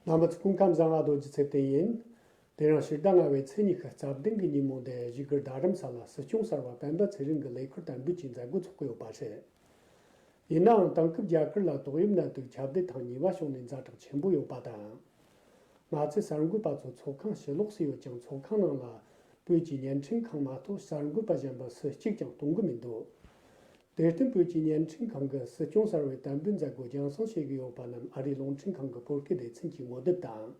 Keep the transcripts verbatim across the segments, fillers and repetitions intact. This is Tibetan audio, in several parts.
རྣམ་པ་ཚོ་སྐུ་ཁམས་བཟང་། ཨ་རྡོ་རྗེ་ཚེ་བརྟན་ཡིན། དེ་རིང་ཕྱི་ཟླ་ལྔ་པའི་ཚེས་ཉི་ཤུ་རྩ་བདུན་གྱི་ཉིན་མོ་འདི་བཞུགས་སྒར་རྡ་རམ་ས་ལ་སྲིད་སྐྱོང་གསར་པ་སྤེན་པ་ཚེ་རིང་གི་ལས་འཁུར་དམ་འབུལ་གྱི་མཛད་སྒོ་ཚོགས་ཀྱི་ཡོད་པ་རེད། ཡིན་ནའང་དེང་སྐབས་རྒྱ་གར་ལ་ཏོག་དབྱིབས་ནད་དུག་ཁྱབ་གདལ་དང་ནུས་པ་བྱུང་ནས་ཛ་དྲག་ཆེན་པོ་ཡོད་པ་དང་། མ་ཚད་གསར་འགོད་པ་ཚོ་ཚོགས་ཁང་ཕྱི་ལོགས་སུ་ཡོད་ཀྱང་ཚོགས་ཁང་ནང་ལ་བོད་ཀྱི་བརྙན་འཕྲིན་ཁང་མ་གཏོགས་གསར་འགོད་པ་གཞན་པ་སུ་གཅིག་ཀྱང་གཏོང་གི་མི་འདུག་དེར་བརྟེན་བོད་ཀྱི་བརྙན་འཕྲིན་ཁང་གིས་སྲིད་སྐྱོང་གསར་པའི་དམ་འབུལ་མཛད་སྒོ་རྒྱང་སྲིང་བྱེད་ཀྱི་ཡོད་པ་རྣམས་ཨ་རིའི་རླུང་འཕྲིན་ཁང་གི་བོད་སྐད་སྡེ་ཚན་གྱིས་ངོ་དེབ་དང་།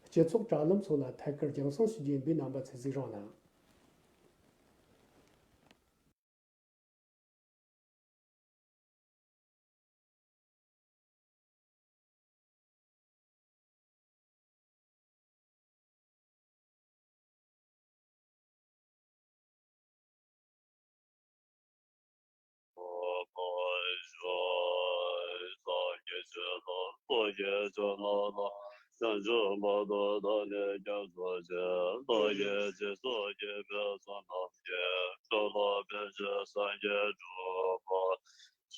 སྤྱི་ཚོགས་དྲ་ལམ་སོགས་ལ་ཐད་ཀར་རྒྱང་སྲིང་ཞུ་རྒྱུ་ཡིན་པས་རྣམ་པ་ཚོས་གཟིགས་རོགས་གནང་།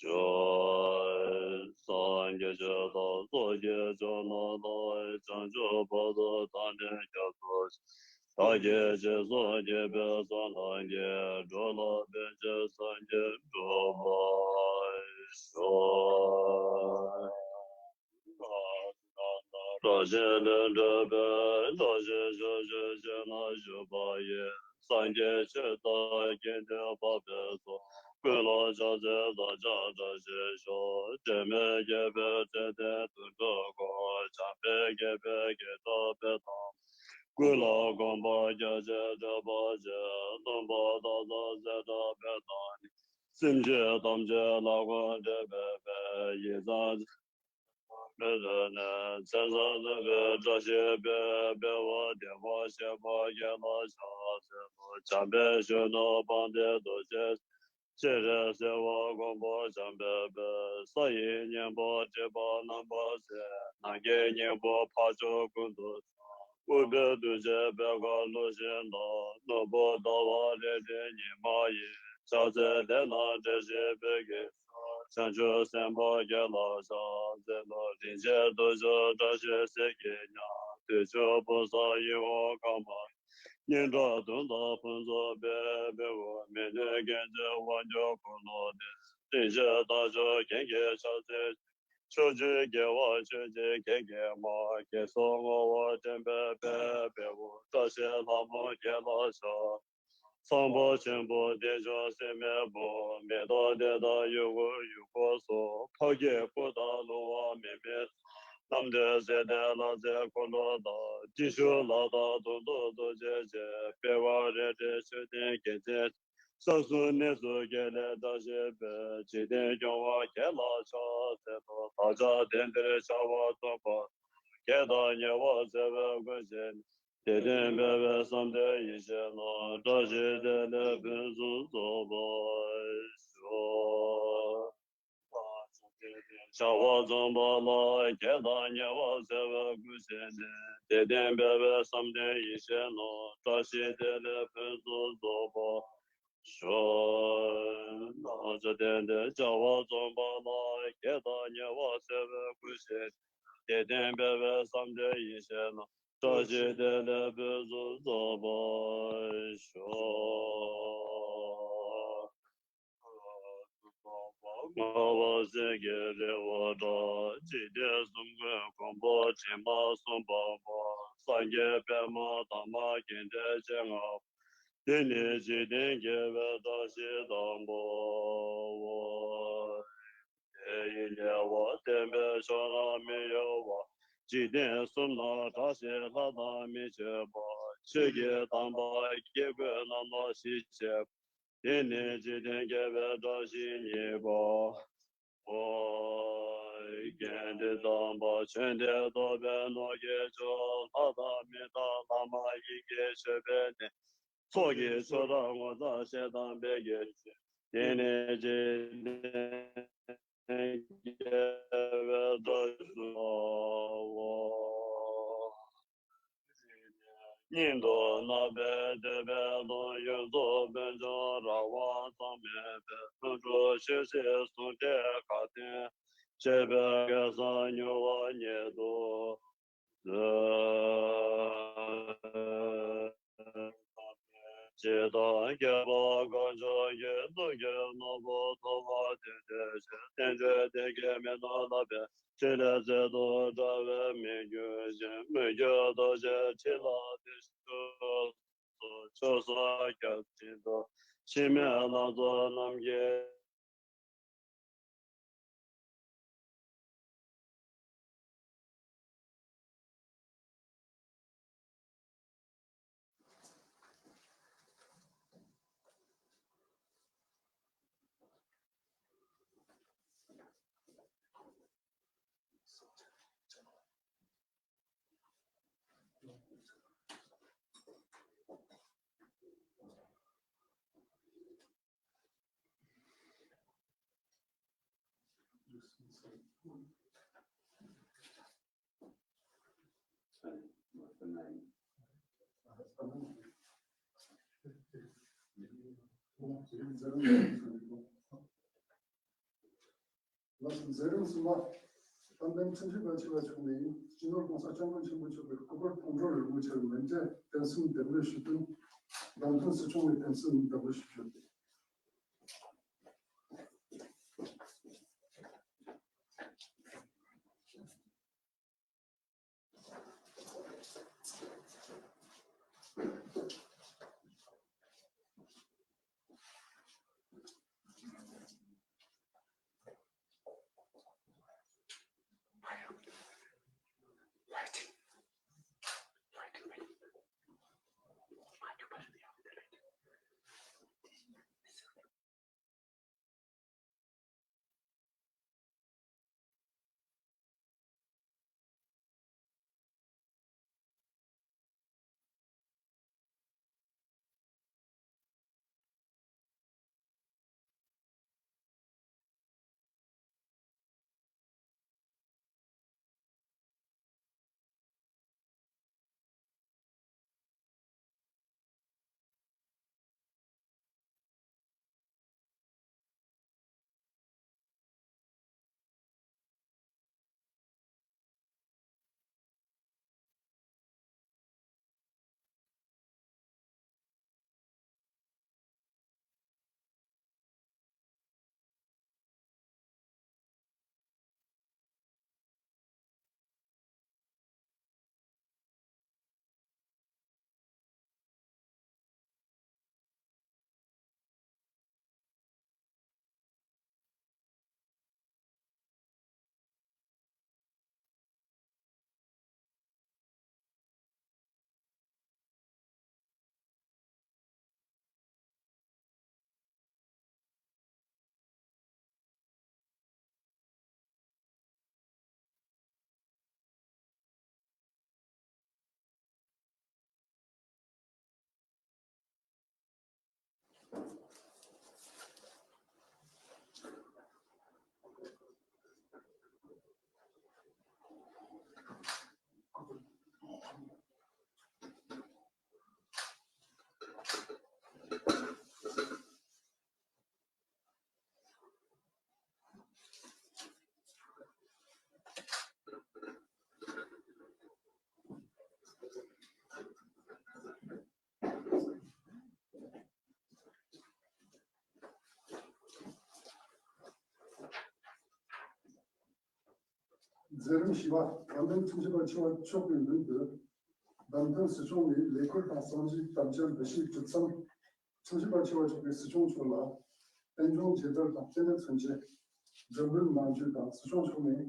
བྱོན། སངས་རྒྱས་ཆོས་དང་ཚོགས་ཀྱི་མཆོག་རྣམས་དང་། བྱང་ཆུབ་བར་དུ་བདག་ནི་སྐྱབས་སུ་མཆི། བདག་གིས་ཞིང་གསུམ་མཁྱེན་པའི་བཟང་རྣམས་ཀྱིས། འགྲོ་ལ་ཕན་ཕྱིར་སངས་རྒྱས་འགྲུབ་པར་ཤོག་བཀྲ་ཤིས་ལྷུན་གྲུབ་པའི། བཀྲ་ཤིས་ཕྱོགས་བཅུའི་ཞིང་ན་བཞུགས་པ་ཡི། སངས་རྒྱས་ཆོས་དང་དགེ་འདུན་དཔལ་པོའི་ཚོགས། ཀུན་ལ་ཕྱག་འཚལ་བདག་ཅག་བཀྲ་ཤིས་ཤོག་དྲི་མེད་རྒྱལ་པོའི་དྲིན་ལྡན་དོན་གྲུབ་སྐུ། འཇམ་དཔལ་དགྱེས་པའི་དགེ་ཕྲུག་དཔལ་དང་། ཀུན་ལ་གོམས་པ་རྒྱ་ཆེར་སྤྲད་པར་བྱེད། སྟོན་པ་དག་ལ་གསེར་བཀྲ་དཔལ་དང་ནི། སེམས་ཅན་ཐམས་ཅད་ལ་མགོན་བགྲོད་པའི་དཔལ། ཡི་དམ་མི་ལུས་ནས། མཚན་བཟང་རྣམ་པའི་བཀྲ་ཤིས་པའི། དཔལ་བ་བདེ་བར་གཤེགས་པ་རྒྱལ་ལ་ཕྱག་འཚལ་ལོ། འཇམ་དཔལ་གཞོན་ནུ་དཔལ་ལྡན་རྡོ་རྗེ། སྤྱན་རས་གཟིགས་དབང་མགོན་པོ་འཇམ་དཔལ་དཔལ། ས་ཡི་སྙིང་པོ་སྒྲིབ་པ་རྣམ་པར་སེལ། ནམ་མཁའི་སྙིང་པོ་འཕགས་མཆོག་ཀུན་ཏུ། ཨུཏྤལ་གདུགས་བརྒྱད་པད་དཀར་ལུགས་བཞིན་དང་། ནོར་བུ་ཟླ་བ་རལ་གྲི་ཉི་མ་ཡིས། ཕྱག་འཚལ་དེ་རྣམས་བཀྲ་ཤིས་པའི་གེགས་སེལ། བྱང་ཆུབ་སེམས་དཔའ་རྒྱལ་ལ་ཕྱག་འཚལ་ལོ། རིན་ཆེན་གདུགས་མཆོག་བཀྲ་ཤིས་གཟི་བརྗིད་ཉག་དུས་མཆོག་ཕུན་སུམ་ཡིད་འོང་དཀར་དམར། སྙན་གྲགས་དུང་དང་ཕུན་ཚོགས་པའི་ཕུལ་བ། མི་ལུས་རྒྱན་ཆེན་དབང་སྒྱུར་འཁོར་ལོ་སྟེ། རིན་ཆེན་རྟ་མཆོག་གན་རྐྱལ་ཕྱག་འཚལ། ཕྱོགས་བཅུའི་རྒྱལ་བ་ཆོས་ཀྱི་གན་རྐྱལ་མ། སྒེག་སོགས་བསྔོ་བ་འདྲེན་པའི་དཔལ་དཔལ་བོ། བཀྲ་ཤིས་ལྷ་མོ་རྒྱལ་ལ་ཕྱག་ཚངས་པ་ཆེན་པོ་བདེ་མཆོག་སྲེད་མེད་བུ། མེ་ཏོག་སྡེ་དང་ཡུལ་འཁོར་ཡུལ་འཁོར་སོགས། འཕགས་སྐྱེས་སྐུ་དང་ལོང་བ་མེ་མེ། རྣམ་འདྲེན་ཟེར་ཏེ་ལྷ་རྫས་འཁོར་ལོ་དང་། དྲི་ཆུ་ལ་དྭགས་དུང་དུ་རྡོ་རྗེ་ཅན། པི་ཝ་རལ་གྲི་མཆོད་རྟེན་རྒྱན་ཅན། ས་གསུམ་གནས་སུ་དགེ་ལེགས་བཀྲ་ཤིས་པའི། འཇིག་རྟེན་སྐྱོང་བ་རྒྱལ་ལ་ཕྱག་འཚལ་ལོ། བདག་ཅག་དེང་འདིར་བྱ་བ་རྩོམ་པ། བགེགས་དང་ཉེ་བར་འཚེ་བའི་ཀུན་ཤེས་ནས། དད་ལྡན་འབད་པས་བསམ་དོན་ཡིད་བཞིན་ནོར། བཀྲ་ཤིས་བདེ་ལེགས་ཕུན་སུམ་རྫོགས་པར་ཤོག་བྱ་བ་རྩོམ་པ་ལ། བགེགས་དང་ཉེ་བར་འཚེ་བའི་ཀུན་ཤེས་ནས། དད་ལྡན་འབད་པས་བསམ་དོན་ཡིད་བཞིན་ནོར། བཀྲ་ཤིས་བདེ་ལེགས་ཕུན་སུམ་རྫོགས་པར་ཤོག་ནང་ཆོས་ལྡན་ཏེ། བྱ་བ་རྩོམ་པ་ལ། བགེགས་དང་ཉེ་བར་འཚེ་བའི་ཀུན་ཤེས་ནས། དད་ལྡན་འབད་པས་བསམ་དོན་ཡིད་བཞིན་ནོར། བཀྲ་ཤིས་བདེ་ལེགས་ཕུན་སུམ་རྫོགས་པར་ཤོག་ལྔ་པ་སེང་གེའི་རི་བོ་འདྲ། འཇིག་རྟེན་གསུམ་མགོན་མགོན་པོ་དྲི་མ་གསུམ་པ་མ། སངས་རྒྱས་པདྨ་དར་མ་སྐྱེ་མཆེད་བཅོ་ལྔ་པ། འདི་ནི་འཇིག་རྟེན་དགེ་བའི་བཀྲ་ཤིས་དང་པོའོ། དེ་ཡི་ཉེ་བར་བསྟན་པའི་མཆོག་རྣམས་མི་གཡོ་བ། འཇིག་རྟེན་གསུམ་ན་གྲགས་ཤིང་ལྷ་དང་མི་ཕྱེད་པ། ཆོས་ཀྱི་དམ་པ་སྐྱེ་དགུའི་རྣམ་ལ་གཞིས་བྱེས་པ། དེ་ནི་འཇིག་རྟེན་དགེ་བའི་བཀྲ་ཤིས་གཉིས་པའོ། དགེ་འདུན་དམ་པ་བྱོན་ཏེ་བཟློག་པའི་ནོར་གྱི་མཆོག་ལྷ་དང་མི་དང་ལྷ་མ་ཡིན་གྱི་མཆོད་པའི་གནས། ཚོགས་ཀྱི་མཆོག་རབ་ངོ་མཚར་ཞེས་དམ་པའི་དགེ་བཤེས། དེ་ནི་འཇིག་རྟེན་དགེ་བའི་བཀྲ་ཤིས་སོ། སྙིང་དུ་བརྣག་པའི་བདེ་བའི་ལོངས། ཡོངས་རྫོགས་ཕུན་ཚོགས་རང་དབང་གཙང་མའི་དཔལ། ལྷུན་གྲུབ་ཆོས་སྲིད་ཟུང་འབྲེལ་དགའ་ལྡན། བྱེད་པའི་སྐལ་བཟང་མྱུར་བ་ཉིད་དུ། ཇི་ལྟར་རྒྱལ་བ་དཀོན་མཆོག་གི་ཐུགས་ཀྱི་ནོར་བུ་ཐོབ་པ་དེ་དེ་བཞིན་བསྟན་བཅོས་བདེ་སྐྱིད་མི་ནུབ་ལགས་པའི་ཕྲིན་ལས་རྩལ་དུ་འགྲོ་བའི་མི་འགྱུར་ཞིང་མི་འགྱུར་རྡོ་རྗེ་ཕྲིན་ལས་དེ་ཆོས་སུ་ཆོས་སུ་རྒྱ་ཆེན་དུ་འཆི་མེད་ལྷ་ཚོགས་རྣམས་ཀྱིས། ལགས་སོ། མཛད་རིམ་གསུམ་པ། དཔལ་ལྡན་ཁྲིམས་ཞིབ་པ་ཆེ་བ་མཆོག་ནས་སྤྱི་ནོར་༸གོང་ས་༸སྐྱབས་མགོན་ཆེན་པོ་མཆོག་གི་སྐུ་པར་མཐོང་གྲོལ་རིན་པོ་ཆེར་མཎྜལ་རྟེན་གསུམ་འདེགས་འབུལ་ཞུ་དོན། བདམས་ཐོན་སྲིད་སྐྱོང་ནས་རྟེན་གསུམ་འདེགས་འབུལ་ཞུ་རྒྱུ། མཛད་རིམ་བཞི་པ། དཔལ་ལྡན་ཁྲིམས་ཞིབ་པ་ཆེ་བ་མཆོག་གི་མདུན་དུ། བདམས་ཐོན་སྲིད་སྐྱོང་ནས་ལས་ཁུར་དང་གསང་ཞིང་དམ་བཅའ་འབུལ་བཞེས་གྲུབ་མཚམས། ཁྲིམས་ཞིབ་པ་ཆེ་བ་མཆོག་གིས་སྲིད་སྐྱོང་མཆོག་ལ་རྟེན་འབྱུང་མཇལ་དར་དང་རྟེན་གནས་མཚོན་ཆས། མགྲོན་འབོད་གནང་རྒྱུ་དང་། སྲིད་སྐྱོང་མཆོག་ནས་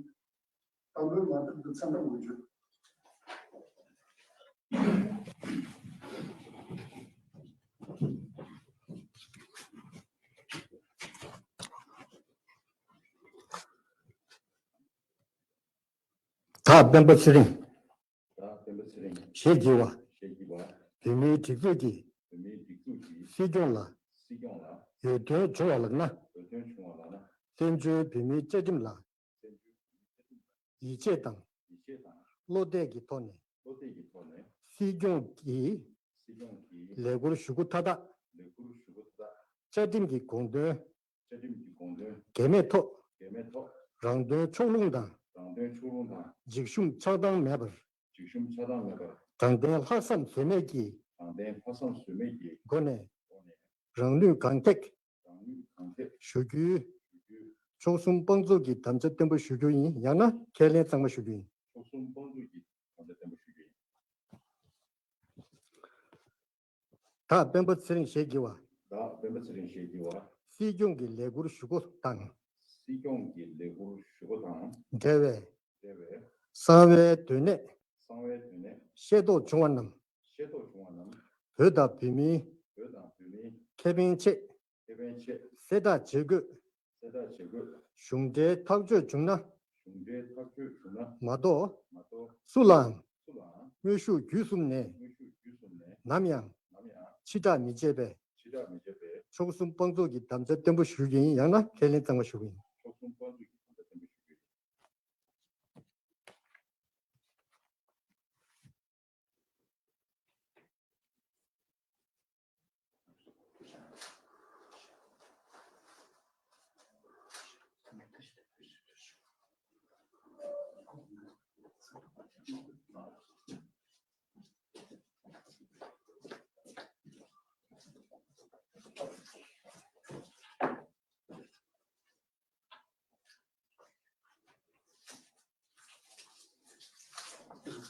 དམ་འབུལ་མ་ཐུབ་རྒྱུ་མཚམས་འཇོག་དགོས་རྒྱུ། ད་སྤེན་པ་ཚེ་རིང་། ད་སྤེན་པ་ཚེ་རིང་། ཞེས་བགྱི་བ། ཞེས་བགྱི་བ། བོད་མིའི་སྒྲིག་འཛུགས་ཀྱི། བོད་མིའི་སྒྲིག་འཛུགས་ཀྱི། སྲིད་སྐྱོང་ལ། སྲིད་སྐྱོང་ལ། འོས་ཐོན་བྱུང་བ་ལགས་ན། འོས་ཐོན་བྱུང་བ་ལགས་ན། བཙན་བྱོལ་བོད་མིའི་བཅའ་ཁྲིམས་ལ། བཙན་བྱོལ་བོད་མིའི་བཅའ་ཁྲིམས་ལ། ཡིད་ཆེས་དང་། ཡིད་ཆེས་དང་། བློ་གཏད་ཀྱི་ཐོག་ནས། བློ་གཏད་ཀྱི་ཐོག་ནས། སྲིད་སྐྱོང་གི། སྲིད་སྐྱོང་གི། ལས་ཁུར་ཞུ་སྒོ་མཐའ་དག་ལས་ཁུར་ཞུ་སྒོ་མཐའ་དག་བཅའ་ཁྲིམས་ཀྱི་དགོངས་དོན། བཅའ་ཁྲིམས་ཀྱི་དགོངས་དོན། འགལ་མེད་ཐོག་འགལ་མེད་ཐོག་རང་དོན་ཕྱོགས་ལྷུང་དང་། རང་དོན་ཕྱོགས་ལྷུང་དང་། འཇིགས་ཞུམ་ཆགས་སྡང་མེད་པར། འཇིགས་ཞུམ་ཆགས་སྡང་མེད་པར། དྲང་བདེན་ལྷག་བསམ་ཟོལ་མེད་ཀྱིས། དྲང་བདེན་ལྷག་བསམ་ཟོལ་མེད་ཀྱིས། སྒོ་ནས། སྒོ་ནས། རང་ནུས་གང་ཐེག། རང་ནུས་གང་ཐེག། ཞུ་རྒྱུའི། ཞུ་རྒྱུའི། མཆོག་གསུམ་དཔང་བཙུགས་ཀྱི་དམ་བཅའ་བརྟན་པོ་ཞུ་རྒྱུ་ཡིན། ཡང་ན་ཁས་ལེན་གཙང་མ་ཞུ་རྒྱུ་ཡིན། མཆོག་གསུམ་དཔང་བཙུགས་ཀྱི་དམ་བཅའ་བརྟན་པོ་ཞུ་རྒྱུ་ཡིན། ད་སྤེན་པ་ཚེ་རིང་ཞེས་བགྱི་བ། ད་སྤེན་པ་ཚེ་རིང་ཞེས་བགྱི་བ། སྲིད་སྐྱོང་གི་ལས་ཁུར་ཞུ་སྒོ་དང་། སྲིད་སྐྱོང་གི་ལས་ཁུར་ཞུ་སྒོ་དང་། འབྲེལ་བའི། འབྲེལ་བའི། གསང་བའི་སྡོད་གནས། གསང་བའི་སྡོད་གནས། ཤེས་རྟོགས་བྱུང་བ་རྣམས། ཤེས་རྟོགས་བྱུང་བ་རྣམས། བོད་དང་བོད་མིའི། བོད་དང་བོད་མིའི། ཁེ་ཕན་ཆེད། ཁེ་ཕན་ཆེད། གསལ་བསྒྲགས་བྱེད་དགོས། གསལ་བསྒྲགས་བྱེད་དགོས། གཞུང་འབྲེལ་ཐག་གཅོད་བྱུང་ན། གཞུང་འབྲེལ་ཐག་གཅོད་བྱུང་ན། མ་གཏོགས། མ་གཏོགས། སུ་ལའང་། སུ་ལའང་། དངོས་ཤུགས་བརྒྱུད་གསུམ་ནས། དངོས་ཤུགས་བརྒྱུད་གསུམ་ནས། ནམ་ཡང་། ནམ་ཡང་། ཕྱི་བསྒྲགས་མི་བྱེད་པའི། ཕྱི་བསྒྲགས་མི་བྱེད་པའི། མཆོག་གསུམ་དཔང་བཙུགས་ཀྱི་དམ་བཅའ་བརྟན་པོ་ཞུ་རྒྱུ་ཡིན། ཡང་ན་ཁས་ལེན་གཙང་མ་ཞུ་གི་ཡིན། མཆོག་གསུམ་དཔང་བཙུགས་ཀྱི་དམ་བཅའ་བརྟན་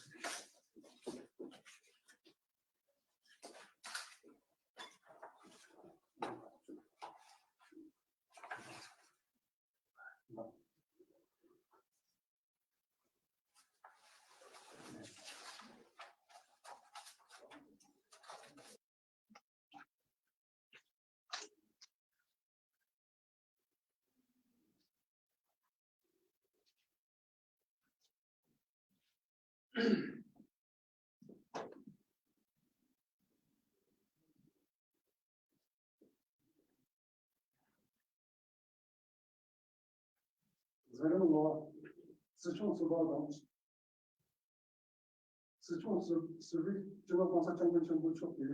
པོ་ཞུ་རྒྱུ་ཡིན། འཛིན་རིམ་ལྔ། སྲིད་སྐྱོང་ཟུར་པ་དང་། སྲིད་སྐྱོང་ཟུར་ཟུར་པས་སྤྱི་ནོར་༸གོང་ས་༸སྐྱབས་མགོན་ཆེན་པོ་མཆོག་གི་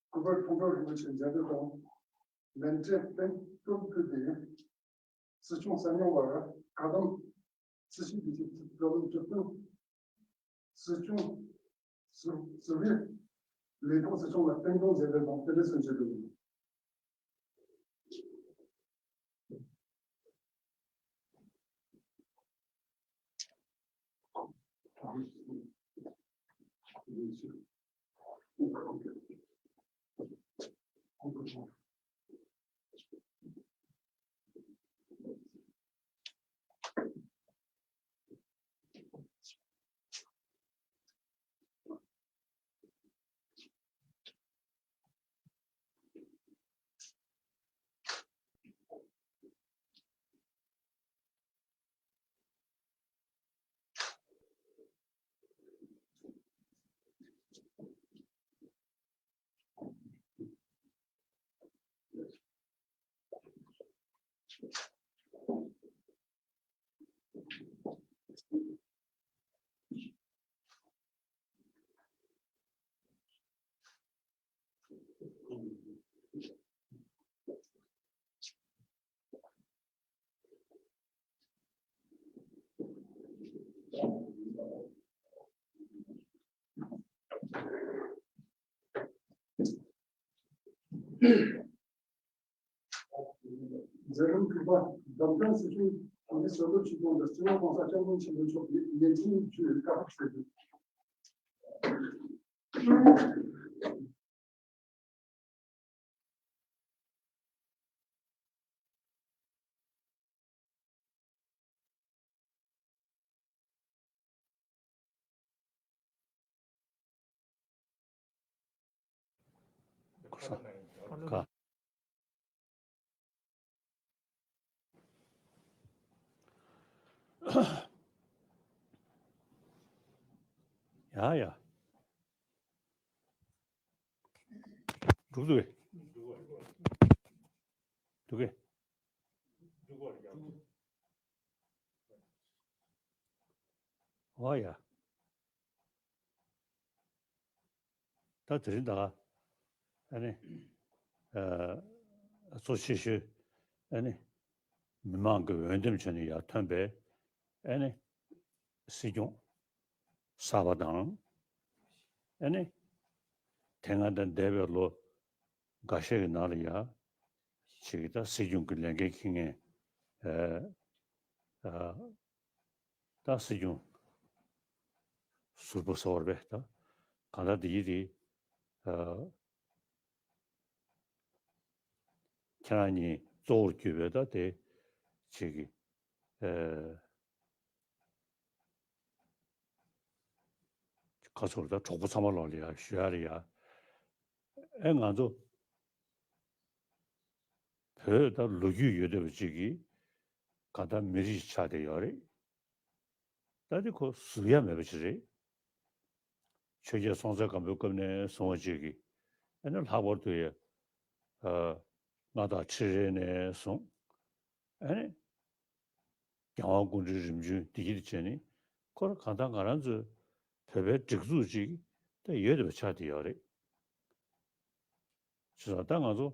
སྐུ་པར་མཐོང་གྲོལ་རིན་པོ་ཆེ་མཇལ་འཕྲད་དང་། མཎྜལ་སྤེལ་གཏོང་ཕུལ་ཏེ། སྲིད་སྐྱོང་གསར་རྙིང་བར་བཀའ་གདམས་སྲིད་ཞིའི་བདེ་སྐྱིད་བཀའ་གདམས་སྒྲུབ་སྟོན། སྲིད་སྐྱོང་ཟུར་ཟུར་པའི་ལས་ཐོག་སྲིད་སྐྱོང་ལ་སྤེལ་གཏོང་མཛད་པའི་ནང་རྟེན་འབྲེལ་མཚོན་བྱེད་དུ། མཛད་རིམ་དྲུག་པ། བདམས་ཐོན་སྲིད་སྐྱོང་དང་པོའི་གསོལ་འདེབས་ཆིག་སྟོང་དང་སྤྱི་ནོར་༸གོང་ས་༸སྐྱབས་མགོན་ཆེན་པོ་མཆོག་གིས་ཉན་ཅིང་ཞུས་བཀའ་ཕེབས་ཞུ་རྒྱུ། ཡ་ཡ། འགྲུབ་འདུག་གས། འདུག་གས། ཨོ་ཡ། ད་དེ་རིང་ད། ཨ་ནི། ཨ། གཙོ་ཆེ་ཤོས། ཨ་ནི། མི་མང་གི་འོས་འདེམས་བྱས་ནས་ཡར་ཐོན་པའི། ཨ་ནི། སྲིད་སྐྱོང་ གསར་པ་དང་། ཨ་ནི་དེ་སྔ་དང་འདས་པའི་ལོ་འགའ་ཤས་ཀྱི་ནང་ལ་ཡ་ཅིག་ད་སྲིད་སྐྱོང་གི་ལས་འགན་འཁྱེར་མཁན་ཨ་ཨ་ད་སྲིད་སྐྱོང་ཟུར་པ་ཟེར་བ་རེད་པས། ད་གང་ལྟར་འདི་ཡིན་དེ་ཨ་ཁྱེད་རང་གཉིས་གཙོ་བོར་གྱུར་པའི་ད་དེ་ཅིག་གི་ཨ་ཁ་ཚུར་ད་གྲོགས་པོ་ཚང་མ་ལོག་ལ་ཡ་ཞུ་ཡ་རེད་ཡ། ཨེ་ང་ཚོ་བོད་ད་ལོ་རྒྱུས་ཡོད་བསྡད་པ་ཅིག་གིས་གང་ལྟར་མི་རིགས་ཆགས་བསྡད་ཡོད་རེད། ད་དེ་ཁོ་ཟུར་ཡ་མེད་པ་ཅིག་རེད། ཆོས་རྒྱལ་སྲོང་བཙན་སྒམ་པོའི་སྐབས་ནས་བཟུང་བ་ཅིག་གིས་ཨེ་ན་ལྷག་པར་དུ་ཡ་ཨ་མངའ་བདག་ཁྲི་རལ་ནས་བཟུང་ཨེ་ནས་རྒྱལ་དབང་སྐུ་ཕྲེང་རིམ་བྱོན་འདི་གྱིས་བྱས་ནས་ཁོ་རང་གང་ལྟར་ང་རང་ཚོའི་བོད་པའི་སྒྲིག་འཛུགས་ཅིག་ད་ཡོད་བསྡད་པ་ཆགས་བསྡད་ཡོད་རེད། བྱས་ཙང་ད་ང་ཚོ་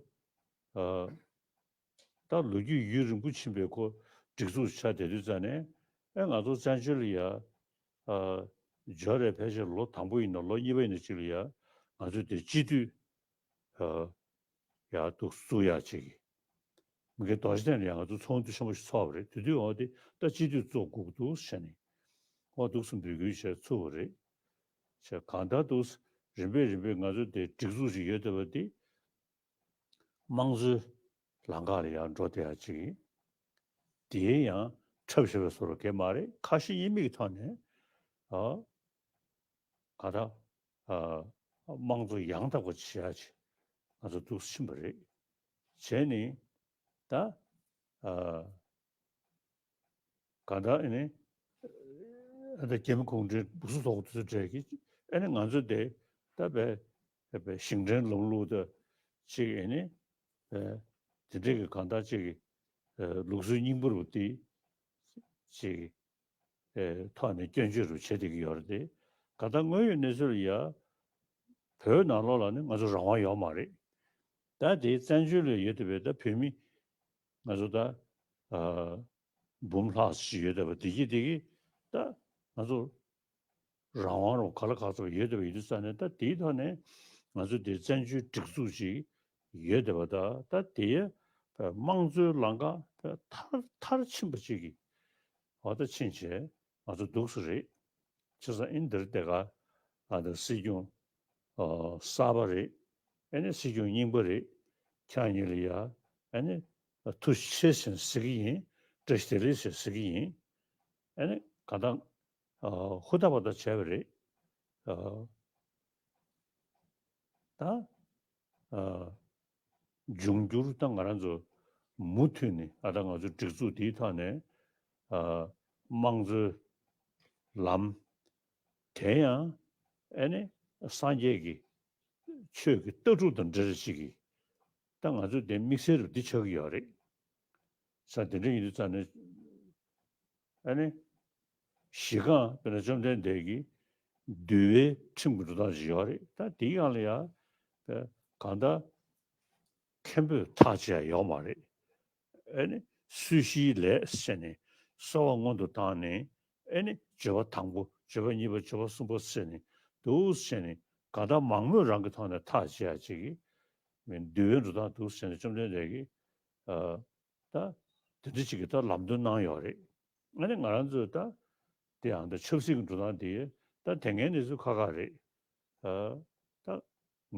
ཨ་ད་ལོ་རྒྱུས་ཡུན་རིང་པོ་ཕྱིན་པའི་ཁོ་སྒྲིག་འཛུགས་ཆགས་བསྡད་དུས་ཙང་ནས་ཨེ་ང་ཚོ་བཙན་བྱོལ་ལ་ཡ་ཨ་འབྱོར་རེད། ཕལ་ཆེར་ལོ་དང་པོ་ཡིན་ན་ལོ་གཉིས་པ་ཡིན་ན་ཅིག་ལ་ཡ་ང་ཚོས་དེ་སྤྱི་འཐུས་ཨ་ཡར་འདུག་བཙུགས་ཡག་ཅིག་གི་མི་སྒེར་རྡོ་རྗེ་གདན་ལ་ཡང་ང་ཚོ་ཚོགས་འདུ་ཆེན་པོ་ཞིག་ཚོགས་པ་རེད། དེ་དུས་འོ་དེ་ད་སྤྱི་འཐུས་བཙུགས་དགོས་ཀྱི་འདུག་ཟེར་ནས་འོ་འདུག་སེ་འབོད་སྐུལ་བྱས་ཚུགས་པ་རེད། བྱས་གང་ལྟར་འདུག་སེ་རིམ་པས་རིམ་པས་ང་ཚོ་དེ་སྒྲིག་འཛུགས་ཤིག་ཡོད་བསྡད་པ་དེ་དམངས་གཙོའི་ལམ་ཁ་ལ་ཡར་འགྲོ་བསྡད་ཡག་ཅིག་ཡིན། དེའི་ཡང་འཁྲབ་བཞག་པའི་བཟོ་འདྲ་གང་ཡང་མ་རེད། ཁ་ཞེ་གཉིས་མེད་ཀྱི་ཐོག་ནས་ཨ་གང་ལྟར་ཨ་དམངས་གཙོ་ཡང་དག་པ་བྱེད་ཡག་ཅིག་ང་ཚོ་འདུག་སེ་ཕྱིན་པ་རེད། བྱས་ནས་ད་ཨ་གང་ལྟར་ཨ་ནི་ཨ་ད་རྒྱ་མི་གུང་ཁྲན་སྦུག་སུ་ཐོག་དུས་ཚོད་འབྲས་ཀྱི་ཨ་ནི་ང་ཚོ་དེ་ད་བས་བས་ཞིང་བྲན་ལམ་ལུགས་ད་ཅིག་ཨ་ནི་བས་དེ་འདྲས་ཀྱི་གང་ལྟར་ཅིག་གི་ལུགས་སྲོལ་རྙིང་པ་རུ་དེ་ཅིག་གི་ཐོག་ནས་སྐྱོན་བརྗོད་རུ་བྱེད་བསྡད་ཀྱི་ཡོད་རེད་དེ། གང་ལྟར་དངོས་ཡོད་གནས་ཚུལ་ལ་ཡ་བོད་ནང་ལོགས་ལ་ནི་ང་ཚོ་རང་དབང་ཡོད་མ་རེད། ད་དེ་བཙན་བྱོལ་ལ་ཡོད་བསྡད་པའི་ད་བོད་མི་ང་ཚོ་ད་ཨ་འབུམ་ལྷག་ཞིག་ཡོད་བསྡད་པ་དེ་གྱིས་དེ་གིས་ད་ང་ཚོ་རང་དབང་རུ་ག་ལ་ག་ཚོད་ཡོད་བསྡད་པ་ཡིན་དུས་ཙང་ནས་ད་དེའི་ཐོག་ནས་ང་ཚོ་དེ་བཙན་བྱོལ་སྒྲིག་འཛུགས་ཅིག་ཡོད་བསྡད་པ་ད་ད་དེ་དམངས་གཙོའི་ལམ་ཁ་མཐར་མཐར་ཕྱིན་པ་ཅིག་གི་འོ་ད་ཕྱིན་བྱས་ང་ཚོ་འདུག་སེ་རེད། བྱས་ཙང་ཨིན་འདིར་དེ་ག་ཨ་ད་སྲིད་སྐྱོང་ཨ་གསར་པ་རེད། ཨེ་ནི་སྲིད་སྐྱོང་རྙིང་པ་རེད། ཁྱེད་རང་གཉིས་ལ་ཡ་ཨེ་ནི་ཐུགས་རྗེ་ཆེ་ཟེར་ཟེར་གྱི་ཡིན། བཀྲ་ཤིས་བདེ་ལེགས་ཟེར་ཟེར་གྱི་ཡིན། ཨེ་ནི་གང་ལྟར་ཨ་ཧུར་ཐག་པ་ཐག་བྱས་པ་རེད། ཨ་ད་ཨ་འབྱུང་འགྱུར་ད་ང་རང་ཚོ་མུ་མཐུད་ནས་ཨ་ད་ང་ཚོ་སྒྲིག་འཛུགས་འདིའི་ཐོག་ནས་ཨ་དམངས་གཙོའི་ལམ་དེ་ཡང་ཨེ་ནི་སངས་རྒྱས་ཀྱི་ཆོས་ཀྱི་ལྟ་གྲུབ་དང་འབྲེལ་བ་ཅིག་གིས་ད་ང་ཚོས་དེ་དམིགས་བསལ་རུ་འདི་ཆགས་ཀྱི་ཡོད་རེད། ས་དེ་འདྲ་ཡིན་དུས་ཙང་ནས་ཨ་ནི་གཞི་རྐང་དཔེར་ན་བཅོམ་ལྡན་འདས་ཀྱི་འདུལ་བའི་ཁྲིམས་ཀྱི་འགྲོ་སྟངས་ཅིག་ཡོད་རེད། ད་དེའི་སྒང་ལ་ཡང་གང་ལྟར་མཁན་པོས་ཐག་བཅད་ཡ་ཡོད་མ་རེད། ཨ་ནི་སྲིད་ཞིའི་ལས་ཟེར་ནས་གསོལ་བ་སྔོན་དུ་བཏང་ནས་ཨ་ནི་བརྗོད་པ་དང་པོ་བརྗོད་པ་གཉིས་པ་བརྗོད་པ་གསུམ་པ་ཟེར་ནས་འདུག་ཟེར་ནས་གང་ལྟར་མང་མོས་རང་གི་ཐོག་ནས་ཐག་བཅད་ཡ་ཅིག་གི་མི་འདུལ་བའི་འགྲོ་སྟངས་འདུག་ཟེར་ནས་བཅོམ་ལྡན་འདས་ཀྱིས་ཨ་ད་དེ་འདྲ་ཅིག་གི་ད་ལམ་སྟོན་གནང་ཡོད་རེད། ཨ་ནི་ང་རང་ཚོས་ད་དེ་ཡང་ད་ཆབ་སྲིད་ཀྱི་འགྲོ་སྟངས་དེ་ད་དེ་སྔའི་གནས་ཚུལ་ཁག་ཁག་རེད། ཨ་ད་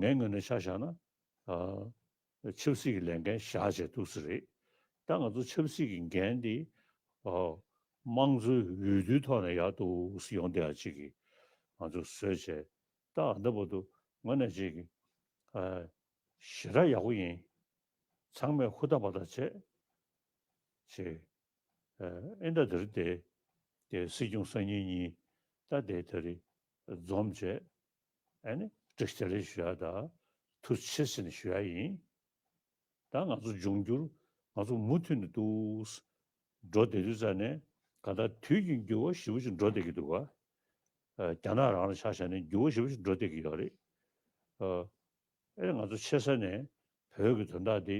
ངའི་ངོས་ནས་ཆ་བཞག་ན་ཨ་ཆབ་སྲིད་ཀྱི་ལས་འགན་བཞག་བྱས་འདུག་སེ་རེད། ད་ང་ཚོ་ཆབ་སྲིད་ཀྱི་འགན་འདི་ཨ་དམངས་གཙོའི་འོས་བསྡུའི་ཐོག་ནས་ཡར་འདུག་སེ་ཡོང་བསྡད་ཡ་ཅིག་གི་ང་ཚོ་བཟོས་བྱས་ད་ཨ་ད་བར་དུ་དངོས་གནས་ཅིག་གི་ཨ་ཞེ་དྲག་ཡག་པོ་ཡིན། ཚང་མས་ཧུར་ཐག་པ་ཐག་བྱས་བྱས། ཨེ་ད་དེ་རིང་དེ་དེ་སྲིད་སྐྱོང་སང་ཉིན་གཉིས་ད་དེ་དེ་རིང་འཛོམས་བྱས་ཨ་ནི་བཀྲ་ཤིས་བདེ་ལེགས་ཞུ་ཡ་དང་ཐུགས་རྗེ་ཆེ་ཟེར་ནས་ཞུ་ཡ་ཡིན། ད་ང་ཚོ་འབྱུང་འགྱུར་ང་ཚོ་མུ་མཐུད་ནས་འདུག་འགྲོ་བསྡད་དུས་ཙང་ནས་ག་ད་དུས་ཀྱི་འགྱུར་བ་ཞེ་པོ་ཅིག་འགྲོ་བསྡད་ཀྱི་འདུག་ག་ཨ་རྒྱ་ནག་རང་ལ་ཆ་བཞག་ནས་འགྱུར་བ་ཞེ་པོ་ཅིག་འགྲོ་བསྡད་ཀྱི་ཡོད་རེད། ཨ། ཨེ་ང་ཚོ་ཆེ་ས་ནས་བོད་ཀྱི་དོན་དག་འདི་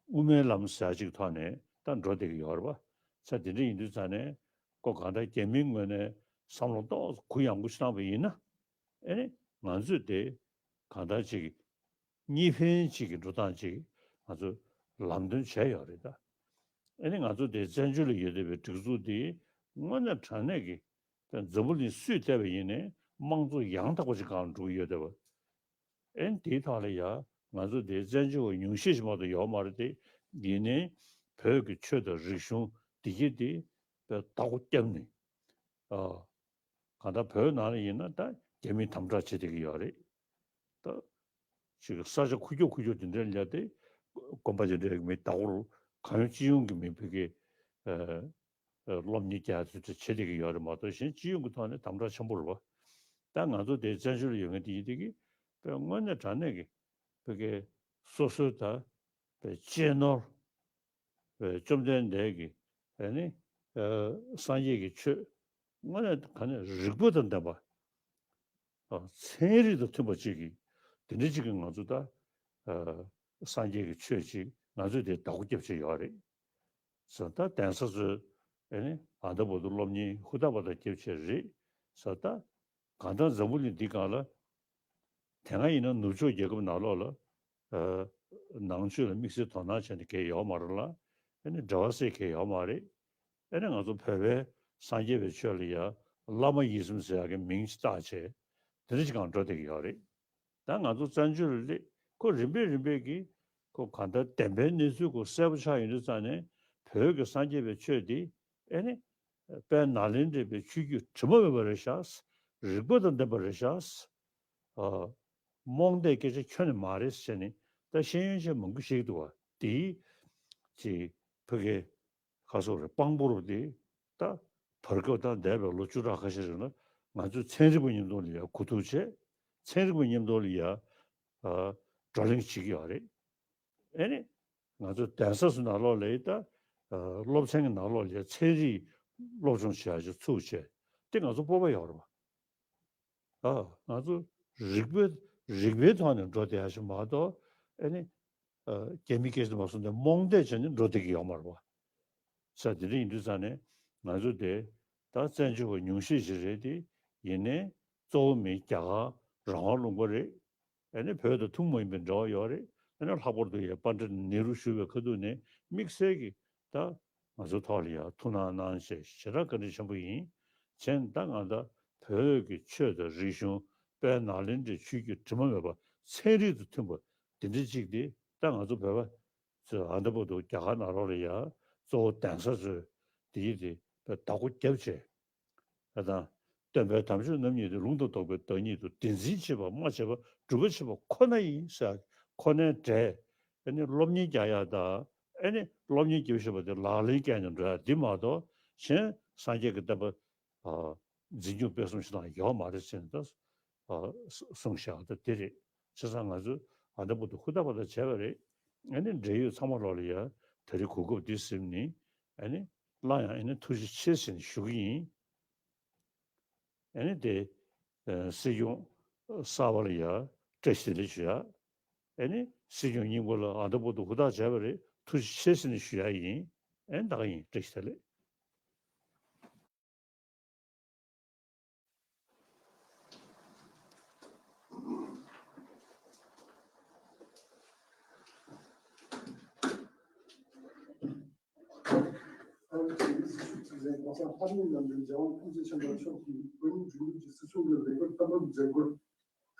དབུ་མའི་ལམ་ཟེར་ཅིག་ཐོག་ནས་ད་འགྲོ་བསྡད་ཀྱི་ཡོད་རེད་པ། ས་དེ་འདྲ་ཡིན་དུས་ཙང་ནས་ཀོ་གང་ལྟར་རྒྱ་མིའི་ངོས་ནས་ བསམ་བློ་ཏོག་ཙམ་གུ་ཡངས་པོ་ཞིག་བཏང་པ་ཡིན་ན། ཨེ་ནི་ང་ཚོས་དེ་གང་ལྟར་ཅིག་གཉིས་ཕན་ཅིག་གི་འགྲོ་སྟངས་ཅིག་ང་ཚོས་ལམ་སྟོན་བྱས་ཡོད་རེད་ད། ཨེ་ནི་ང་ཚོ་དེ་བཙན་བྱོལ་ལ་ཡོད་བསྡད་པའི་སྒྲིག་འཛུགས་འདི་དངོས་གནས་དྲང་གནས་ཀྱི་འཛམ་བུ་གླིང་སུས་བལྟས་པ་ཡིན་ནའི་དམངས་གཙོ་ཡང་དག་པ་ཅིག་སྒང་འགྲོ་གི་ཡོད་བསྡད་པ། ཨེ་ནི་དེའི་ཐོག་ལ་ཡ་ང་ཚོ་དེ་བཙན་བྱོལ་བ་ཉུང་ཤས་ཤིག་མ་གཏོགས་ཡོད་མ་རེད་དེ། ཡིན་ནའི་བོད་ཀྱི་ཆོས་དང་རིག་གཞུང་འདི་གི་དེ་བདག་པོ་བརྒྱབ་ནས། ཨ། གང་ལྟར་བོད་ནང་ལ་ཡིན་ན་ད་རྒྱ་མིས་དམ་དྲག་བྱེད་བསྡད་ཀྱི་ཡོད་རེད། ད་ཅིག་ས་ཆ་ཁུག་ཀྱོག་ཁུག་ཀྱོག་དེ་འདྲ་ལ་དེ་དགོན་པ་དེ་འདྲའི་མི་བདག་པོར་གང་ཡོང་ཅི་ཡོང་གི་མི་བོད་ཀྱི་ཨ་ཨ་སློབ་གཉེར་རྒྱག་ཚུལ་དེ་བྱེད་བསྡད་ཀྱི་ཡོད་རེད་མ་གཏོགས་གཞན་སྤྱི་ཡོངས་ཀྱི་ཐོག་ནས་དམ་དྲག་ཆེན་པོ་རེད་པ། ད་ང་ཚོ་དེ་བཙན་བྱོལ་ལ་ཡོད་མཁན་དེ་ཡིན་དེ་གི་དཔེ་དངོས་གནས་དྲང་གནས་ཀྱི་བོད་ཀྱི་སོ་སོའི་ད་དཔེ་གཅེས་ནོར། བཅོམ་ལྡན་འདས་ཀྱི་ཨ་ནི་ཨ་སངས་རྒྱས་ཀྱི་ཆོས་དངོས་གནས་ག་ནས་རིགས་པ་དང་ལྡན་པ། ཨ་ཚན་རིག་དང་མཐུན་པ་ཅིག་གིས་དེ་འདྲ་ཅིག་གིས་ང་ཚོ་ད་ཨ་སངས་རྒྱས་ཀྱི་ཆོས་ཅིག་ང་ཚོས་དེ་བདག་པོ་རྒྱབ་བྱས་ཡོད་རེད། ཟེར་ད་གདན་ས་ཚོས་ཨ་ནི་ཨ་མདོ་བོད་དུ་སློབ་གཉེར་ཧུར་ཐག་པ་དང་རྒྱབ་བྱས་རེད་ཟེར་ད། གང་ལྟར་འཛམ་བུ་གླིང་འདི་སྒང་ལ། དེ་སྔ་ཡིན་ན་ནུབ་ཕྱོགས་རྒྱལ་ཁབ་ནང་ལོགས་ལ། ཨ་ནང་ཆོས་ལ་དམིགས་བསལ་དོ་སྣང་བྱས་ནས་གལ་ཡོད་མ་རེད་ལ། ཨ་ནི་འབྲེལ་བ་སེལ་གལ་ཡོད་མ་རེད། ཨ་ནི་ང་ཚོ་བོད་པའི་སངས་རྒྱས་པའི་ཆོས་ལ་ཡ་བླ་མ་ཡིད་གསུམ་ཟེར་ཡག་གི་མིང་ཅིག་བཏགས་བྱས། དེ་འདྲ་ཅིག་སྒང་འགྲོ་བསྡད་ཀྱི་ཡོད་རེད། ད་ང་ཚོ་བཙན་བྱོལ་ལ་སླེབས་ཁོ་རིམ་པས་རིམ་པས་ཀྱིས་ཁོ་གང་ལྟར་བདེན་པའི་གནས་ཚུལ་ཁོ་གསལ་པོ་ཆགས་ཡོང་དུས་ཙང་ནས་བོད་ཀྱི་སངས་རྒྱས་པའི་ཆོས་འདི་ཨེ་ནི་དཔལ་ནཱ་ལེནྡྲའི་པའི་ཆོས་བརྒྱུད་དྲི་མ་མེད་པ་རེད་ཤག་རིགས་པ་དང་ལྡན་པ་རེད་ཤག་ཨ། རྨོངས་དད་སྐད་ཆ་ཁྱོན་ནས་མ་རེད་ཟེར་ནས་ད་ཤེས་ཡོན་ཅན་མང་པོ་ཞིག་འདུག་བ་དེའི་ཅིག་བོད་ཀྱི་ཁ་སོག་རེ་དཔང་པོ་རུ་དེ་ད་བར་སྐབས་ད་འདས་པའི་ལོ་བཅུ་ཕྲག་ཁ་ཤས་རིང་ལ་ང་ཚོས་ཚན་རིག་པ་མཉམ་དུ་ལ་ཡ་གོ་བསྡུར་བྱས། ཚན་རིག་པ་མཉམ་དུ་ལ་ཡ་ཨ་བགྲོ་གླེང་བྱེད་ཀྱི་ཡོད་རེད། ཨེ་ནི་ང་ཚོ་གདན་ས་སུ་ནང་ལོགས་ལ་ཡི་ད་ཨ་སློབ་ཚན་གྱི་ནང་ལོགས་ལ་ཡ་ཚན་རིག་སློབ་སྦྱོང་བྱེད་ཡ་ཅིག་ཚུགས་བྱས་དེ་ང་ཚོ་སྤོབས་པ་ཡོད་རེད་བ། ཨ་ང་ཚོ་རིག་པའི་རིག་པའི་ཐོག་ནས་འགྲོ་བསྡད་ཡ་ཞིག་མ་གཏོགས་ཨེ་ནི་ཨ་རྒྱ་མི་སྐད་ཆ་མ་གསུངས་ཏེ་རྨོངས་དད་བྱས་ནས་འགྲོ་བསྡད་ཀྱི་ཡོད་མ་རེད་བ། ས་དེ་འདྲ་ཡིན་དུས་ཙང་ནས་ང་ཚོ་དེ་ད་བཙན་བྱོལ་བ་ཉུང་ཤས་ཤིག་རེད་དེ། ཡིན་ནའི་གཙོ་བོ་མི་རྒྱ་གར་རང་དབང་ལུང་པ་རེད། ཨ་ནི་བོད་དང་ཐུན་མོང་མ་ཡིན་པའི་འབྲེལ་བ་ཡོད་རེད། ཨ་ནི་ལྷག་པར་དུ་ཡ་པཎྜི་ཏ་ནེ་རུ་བཞུགས་པའི་ཁ་ཐུག་ནས་དམིགས་བསལ་གྱི་ད་ང་ཚོའི་ཐོག་ལ་ཡ་ཐུགས་སྣང་གནང་བྱས་ཞེ་དྲག་བཀའ་དྲིན་ཆེན་པོ་ཡིན། བྱས་ད་ང་ད་བོད་ཀྱི་ཆོས་དང་རིག་གཞུང་དཔལ་ནཱ་ལེནྡྲའི་ཆོས་བརྒྱུད་དྲི་མ་མེད་པ་ཚན་རིག་དང་མཐུན་པ་འདི་འདྲ་ཅིག་དེ་ད་ང་ཚོ་བོད་པ་ཚོས་ཨ་མདོ་བོད་དུ་རྒྱ་གར་ནང་ལོགས་ལ་ཡ་གཙོ་བོ་གདན་ས་ཚོས་དེ་ཡི་དེ་བདག་པོ་རྒྱབ་བྱས། ཨ་དང་། སྟོན་པའི་དམ་ཆོས་རྣམ་གཉིས་ཏེ། ལུང་དང་རྟོགས་པའི་བདག་ཉིད་དོ། བདེན་འཛིན་བྱེད་པ་སྨྲ་བྱེད་པ་སྒྲུབ་པ་བྱེད་པ་ཁོ་ན་ཡིན་ཟེར་ཁོ་ནའི་འགྲེལ། ཨ་ནི་སློབ་གཉེར་རྒྱག་ཡ་དང་ཨ་ནི་སློབ་གཉེར་རྒྱབ་བྱེད་པ་དེ་ལག་ལེན་བཀལ་ནས་འགྲོ་ཡ་འདི་མ་གཏོགས་གཞན་སངས་རྒྱས་ཀྱི་བསྟན་པ་འཛིན་སྐྱོང་སྤེལ་གསུམ་བྱེད་སྟངས་ཡོད་མ་རེད་ཟེར་ནས་ད་གསུངས་བཞག་ད་དེ་རེད། བྱས་ཙང་ང་ཚོས་ཨ་མདོ་བོད་དུ་ཧུར་ཐག་པ་ཐག་བྱས་པ་རེད། ཨ་ནི་འབྲེལ་ཡོད་ཚང་མ་ལོག་ལ་ཡ་དེ་རིང་གོ་སྐབས་འདི་ཟིན་ནི་ཨ་ནི་སླར་ཡང་ཨ་ནི་ཐུགས་རྗེ་ཆེ་ཟེར་ནས་ཞུ་གི་ཡིན། ཨ་ནི་དེ་ཨ་སྲིད་སྐྱོང་གསར་པ་ལ་ཡ་བཀྲ་ཤིས་བདེ་ལེགས་ཞུ་ཡ། ཨ་ནི་སྲིད་སྐྱོང་རྙིང་པ་ལ་ཨ་མདོ་བོད་དུ་ཧུར་ཐག་བྱས་པ་རེད། ཐུགས་རྗེ་ཆེ་ཟེར་ནས་ཞུ་ཡ་ཡིན། ཨ་ནི་ད་ག་ཡིན། བཀྲ་ཤིས་བདེ་ལེགས། ཨ་རིའི་གཞིས་བྱེས་གཙོས་པའི་གོང་ས་ལྷ་མིའི་ནང་གི་རྒྱལ་དབང་ཐམས་ཅད་མཁྱེན་པ་མཆོག་གིས་བོད་མིའི་སྒྲིག་འཛུགས་ཀྱི་སྲིད་སྐྱོང་གི་ལས་འཁུར་བསྟར་འབུལ་མཛད་སྒོར་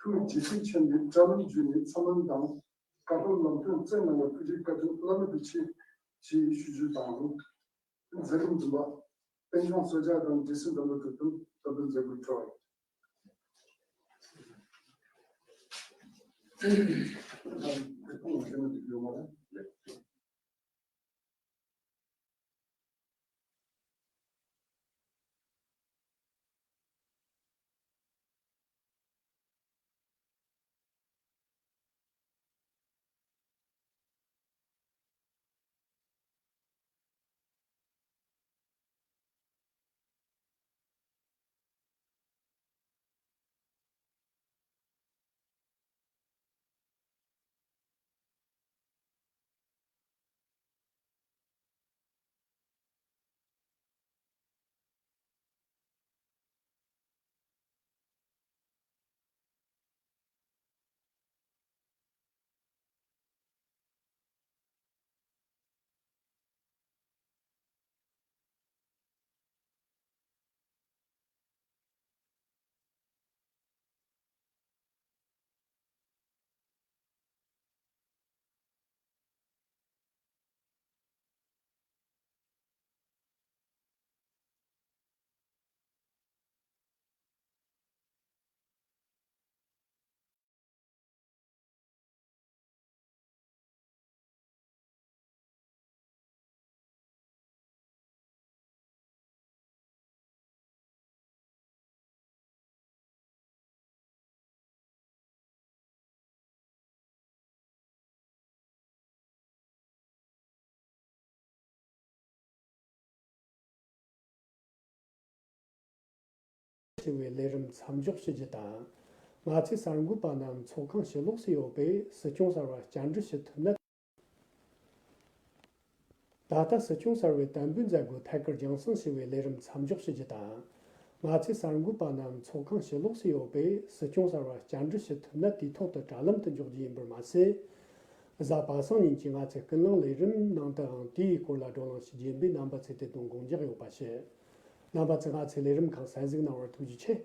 ཐུགས་རྗེ་ཆེ་མཆན་འདེབས་བཀྲ་ལམ་བརྒྱུད་ནས་འཚམས་འདྲི་དང་བཀའ་སློབ་ལམ་སྟོན་སྩལ་གནང་བར་ཐུགས་རྗེ་བཀའ་དྲིན་བླ་མེད་དུ་ཆེ་ཞེས་ཞུ་རྒྱུ་དང་། མཛད་རིམ་བདུན་པ། པད་འབྱུང་གསོལ་ཇ་དང་འབྲས་སིལ་འདམ་བུ་དེ་དང་བསྟར་འབུལ་མཛད་སྒོའི་འཕྲོ། ཞེས་པའི་ལས་རིམ་མཚམས་འཇོག་ཞུ་རྒྱུ་དང་། ང་ཚོའི་གསར་འགོད་པ་རྣམས་ཚོགས་ཁང་ཕྱི་ལོགས་སུ་ཡོད་པས་སྲིད་སྐྱོང་གསར་པར་བཅར་འདྲི་ཞུ་ཐུབ་ན། ད་ལྟ་སྲིད་སྐྱོང་གསར་པའི་དམ་འབུལ་མཛད་སྒོ་ཐད་ཀར་རྒྱང་སྲིང་ཞུ་བའི་ལས་རིམ་མཚམས་འཇོག་ཞུ་རྒྱུ་དང་། ང་ཚོའི་གསར་འགོད་པ་རྣམས་ཚོགས་ཁང་ཕྱི་ལོགས་སུ་ཡོད་པས་སྲིད་སྐྱོང་གསར་པར་བཅར་འདྲི་ཞུ་ཐུབ་ན་དུས་ཐོག་ཏུ་དྲ་ལམ་དུ་འཇོག་རྒྱུ་ཡིན་པར་མ་ཟད། གཟའ་པ་སངས་ཉིན་གྱི་ང་ཚོའི་ཀུན་གླེང་ལས་རིམ་ནང་དུའང་དེའི་སྐོར་ལ་བགྲོ་གླེང་ཞུ་རྒྱུ་ཡིན་པས་རྣམ་པ་ཚོས་དེ་དོན་དགོངས་འཇགས་ཡོད་པ་ཞུ། རྣམ་པ་ཚོས་ང་ཚོའི་ལས་རིམ་ཁག་གསན་གཟིགས་གནང་བར་ཐུགས་རྗེ་ཆེ།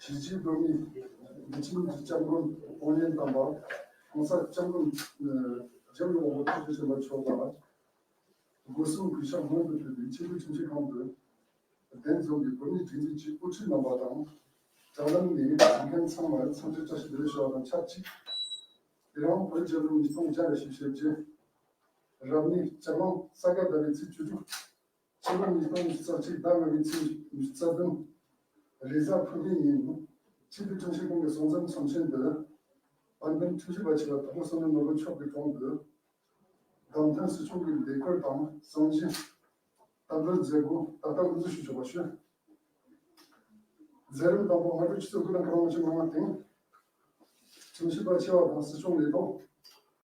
གཞིས་བྱེས་བོད་མིའི་སྒྲིག་ཁྲིམས་ཀྱི་སྐྱབས་མགོན་ཨོ་རྒྱན་དམ་པ་༸གོང་ས་༸སྐྱབས་མགོན་རྒྱལ་བའི་དབང་པོ་ཐུགས་རྗེ་ཆེན་པོ་མཆོག་ལ། སྒོ་གསུམ་གུས་ཕྱག་སྔོན་དུ་ཕུལ་ཏེ་ཆེས་མཐོའི་ཁྲིམས་ཞིབ་ཁང་དུ་གདན་འཛོམས་པའི་བོད་མིའི་སྒྲིག་འཛུགས་ཀྱི་དབུ་ཁྲིད་རྣམ་པ་དང་། དྲ་ལམ་ནས་གཟིགས་མཁན་ཚང་མར་འཚམས་འདྲི་བཀྲ་ཤིས་བདེ་ལེགས་ཞུ་བ་དང་ཆབས་ཅིག་དེ་རིང་བོད་རྒྱལ་ལོ་ཉིས་སྟོང་བརྒྱ་ལ་ཞིབ་བཤེར་རྗེས། རབ་གནས་སྤྱན་གླང་ས་ག་ཟླ་བའི་ཚེས་བཅུ་དྲུག་ཕྱི་ལོ་ཉིས་སྟོང་ཉི་ཤུ་རྩ་གཅིག་ཟླ་ལྔ་པའི་ཚེས་ཉི་ཤུ་རྩ་བདུན། རེས་གཟའ་ཕུར་བུའི་ཉིན་ཆེས་མཐོའི་ཁྲིམས་ཞིབ་ཁང་གི་གསུང་རྩོམ་ཚོམས་ཆེན་དུ། དཔལ་ལྡན་ཁྲིམས་ཞིབ་པ་ཆེ་བ་དྭགས་པོ་བསོད་ནམས་ནོར་བུ་མཆོག་གི་དྲུང་དུ། བདམས་ཐོན་སྲིད་སྐྱོང་གི་ལས་འཁུར་དང་གསང་ཞིང་། བསྟར་འབུལ་མཛད་སྒོ་ད་ལྟ་དབུ་འཛུགས་ཞུ་ཆོག་པ་ཞུ། མཛད་རིམ་དང་པོ་སྔ་དྲོ་ཆུ་ཚོད་དགུ་དང་གྲངས་ལྔ་ཅན་མ་སྟེང་། ཁྲིམས་ཞིབ་པ་ཆེ་བ་དང་སྲིད་སྐྱོང་ལས་ཐོག